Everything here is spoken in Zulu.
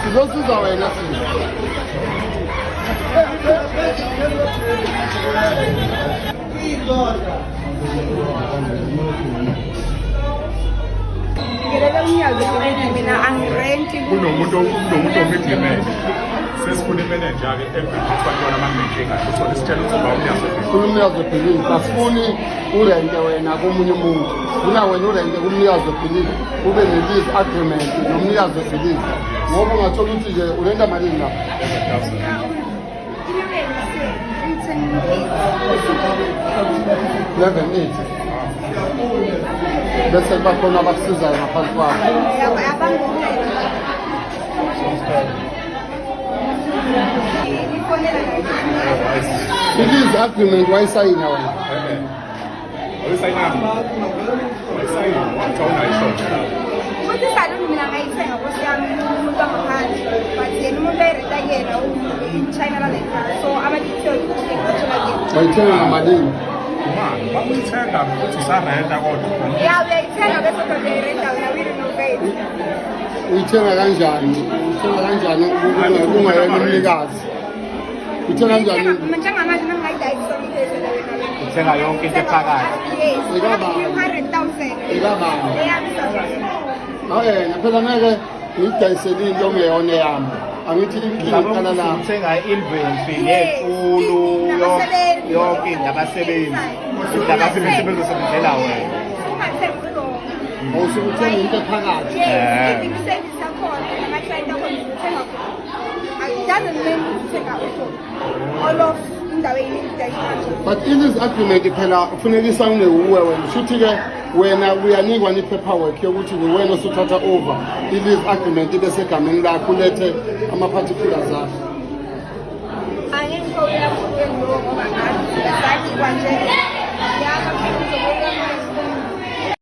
Sizosiza wena sisi. Ngelele umnyazi webhilidi mina angirenti. Kunomuntu omidlimele, sesifuna imenenja-ke ebhilidi kuthiwa kuyona uma kunenkinga uthole isitshela ukuthi uba umnyazi webhilidi. Umnikazi webhilidi asifuni urente wena komunye umuntu, funa wena urente kumnikazi webhilidi, ube ne-lease agreement nomnikazi webhilidi, ngoba ungathola ukuthi nje urenta malini lapho? 11,8, bese kuba khona abakusizayo ngaphansi kwakho. I-lease agreement wayisayina wena? Awuyisayinanga, wayisayina, wathi awunayo ishosha. Futhi isaluni mina ngayithenga, nkosi yami, umuntu wangaphandle, but yena umuntu ayirenta kuyena i-China lalekhaya, so ama-details wonke ngithola kuyena. Wayithenga ngamalini? Imali bakuyithenga ukuthi usarenta kodwa. Ya, uyayithenga bese kodwa uyayirenta wena, uyi-renovate. Uyithenga kanjani? Uyithenga kanjani ungayena umnikazi? Uyithenga kanjani? Njengamanje uma ngingayidayisa umphezulu wena. Uthenga yonke into ephakathi. Yes. Ekabani? 100,000. Ekabani? Eyami saluni. Hayi, phela ngeke ngiyidayisele into ongeyona eyami, angithi inkinga iqala lapho. Uthenga i-inventory yey'tulo, yonke into, nabasebenzi, nabasebenzi bezosebenzela wena. Ungathengi udonga. Awusuke uthenga into ephakathi. Yes, Eh. even i-service yakhona nama-client akhona uthenga khona. It doesn't mean ukuthi uthenga udonga. All of indawo eyiningi kanje. But i-lease agreement phela kufuneka isayinwe wuwe wena. Shuthi-ke wena uyanikwa ni-paperwork yokuthi wena osuthatha over i-lease agreement, ibe segameni lakho, ulethe ama-particulars akho. Angeke ngifowunela kakhulu ngoba ngazi.